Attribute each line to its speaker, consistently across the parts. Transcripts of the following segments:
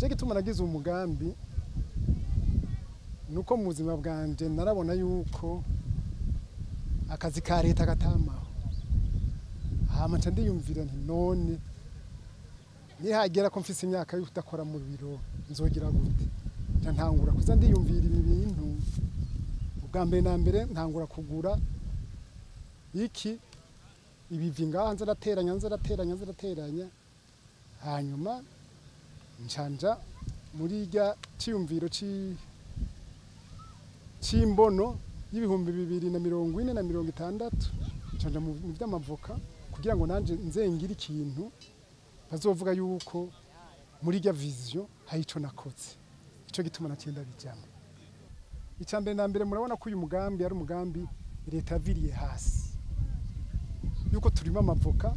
Speaker 1: Je gituma nagize umugambi nuko mu buzima bwanje narabona yuko akazi ka leta katamaho. Hama nca ndiyumvira nti: none nihagera ko mfise imyaka yo kudakora mu biro, nzogira gute? Nca ntangura kuza ndiyumvira ibi bintu. Ubwa mbere na mbere ntangura kugura iki ibivi ngaha, nza ndateranya, nza ndateranya, nza ndateranya. Hanyuma ncanja muri rya ciyumviro c'imbono y'2040 na 60, ncanja mu vy'amavoka kugira ngo nanje nzengire ikintu bazovuga yuko muri rya vision hari ico nakoze. Ico gituma naciye ndabijamwo. Ica mbere na mbere, murabona ko uyu mugambi ari umugambi leta yaviriye hasi, yuko turima amavoka,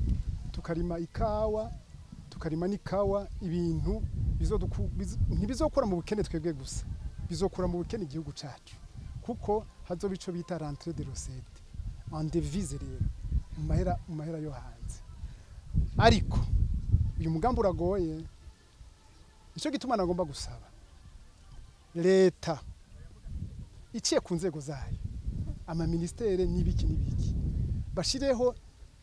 Speaker 1: tukarima ikawa, tukarima n'ikawa, ibintu ntibizokura mu bukene twebwe gusa, bizokura mu bukene igihugu cacu, kuko hazoba ico bita rentrée de recette en devise, rero mu mahera yo hanze. Ariko uyu mugambi uragoye. Ico gituma nagomba gusaba leta iciye ku nzego zayo, amaministere n'ibiki n'ibiki, bashireho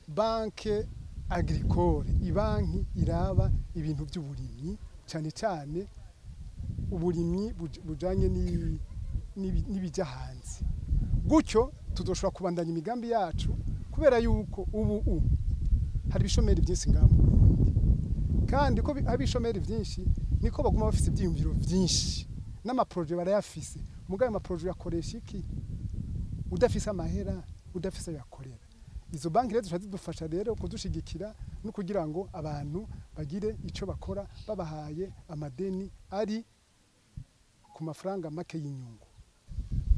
Speaker 1: banque agricole, ibanki iraba ibintu by'uburimyi, cyane cyane uburimyi bujanye n'ibijya hanze. Gutyo tuzoshobora kubandanya imigambi yacu, kubera yuko ubu hari ibishomeri byinshi ngaha mu Burundi, kandi ko hari ibishomeri byinshi niko baguma bafise ibyiyumviro byinshi n'ama projets barayafise. Mugabo ayo ma projets yakoresha iki udafise amahera, udafise ayo yakorera? Izo banki rero zishobora zidufasha rero kudushigikira no kugira ngo abantu bagire ico bakora, babahaye amadeni ari ku mafaranga make y'inyungu.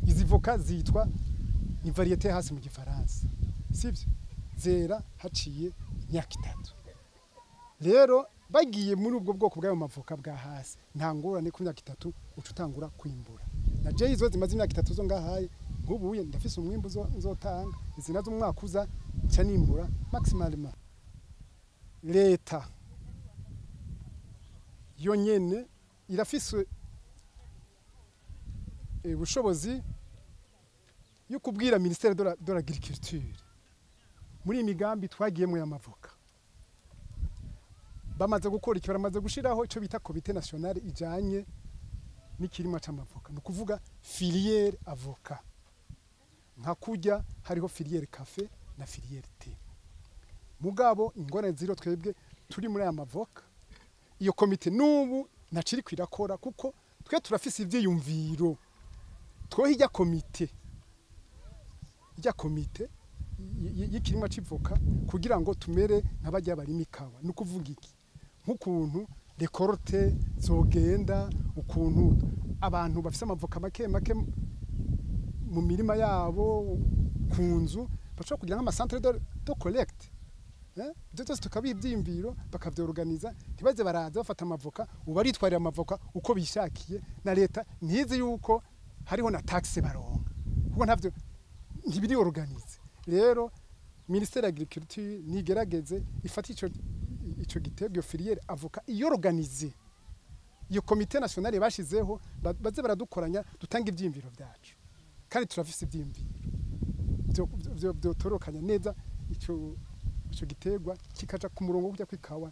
Speaker 1: Izi voka zitwa ni variété Hass mu gifaransa, sivyo? Zera haciye imyaka 3. Rero bagiye muri ubwo bwoko bw'ayo mavoka bwa Hass, nta ngorane, ku myaka 3 uca utangura kwimbura. Na je izo zimaze imyaka 3 zo ngahaye, nk'ubuye ndafise umwimbu nzotanga. Izi nazo umwaka uza nca nimbura maximalement. Leta yo nyene irafise ubushobozi yo kubwira ministère de l'agriculture muri iyi migambi twagiyemo y'amavoka. Bamaze gukora iki? Baramaze gushiraho ico bita comité national ijanye n'ikirima c'amavoka, ni ukuvuga filière avocat, nka kurya hariho filière café na filière thé. Mugabo ingorane ziro twebwe turi muri aya mavoka, iyo komite n'ubu ntaciri kwirakora, kuko twe turafise ivyiyumviro twoha ijya komite y'ikirimwa c'ivoka kugira ngo tumere nk'abarya barima ikawa. Ni ukuvuga iki? Nk'ukuntu récolte zogenda, ukuntu abantu bafise amavoka make make mu mirima yabo ku nzu bashobora kugira nk'ama centre de collecte. Ibyo byose tukabiha ibyiyumviro, bakavyorganiza, ntibaze baraza bafata amavoka, ubu baritwarira amavoka uko bishakiye, na leta ntizi yuko hariho na taxe baronka, kuko ntavyo ntibiri organisé. Rero ministère agriculture nigerageze ifate ico gitego, iyo filière avocat iyorganize, iyo comité nationale bashizeho, baze baradukoranya, dutanga ivyiyumviro vyacu. Kandi turafise ivyiyumviro vyo vyotorokanya neza ico giterwa kikaja ku murongo wo kujya kwikawa.